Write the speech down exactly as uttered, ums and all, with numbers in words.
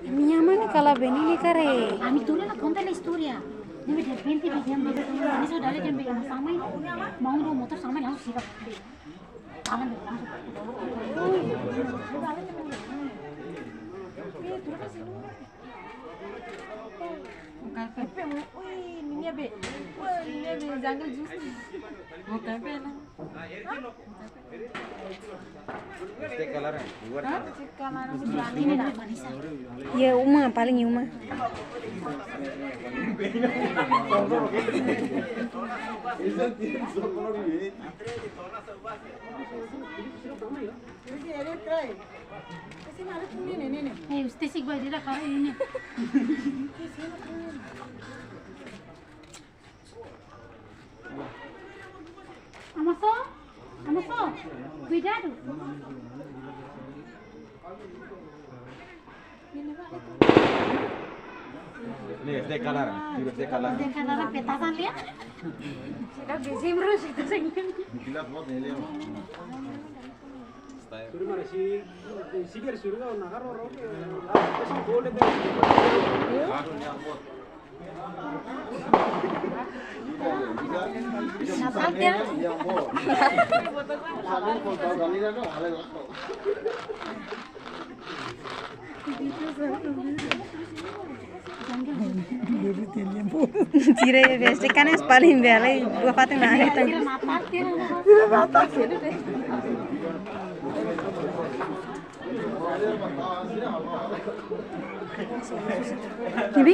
Minha mãe kala beni ni kare. Ami tuur ona konta la istória. Ne'ebé derrepente be diam be. Ami só dala diam be sama ini. Mau do motor sama langsung sira. Tangan be langsung. Bukan pe. Ui, ini be. Wah, ini be jungle juice. Bukan pe na. Iha uma, paling iha uma. Eh, usted sí va a ir a cara y una. Amaso, amaso, cuidado. Nih, S D kalar, S D kalar. S D kalar, petasan dia. Sudah busy terus itu saya. Gila, kuat nih, Leo. Style. Suruh mana si, si biar suruh kau nakar orang. Ah, yang buat. Sira be, se kanes paling bele, dua fatin na hari tan. Bibi?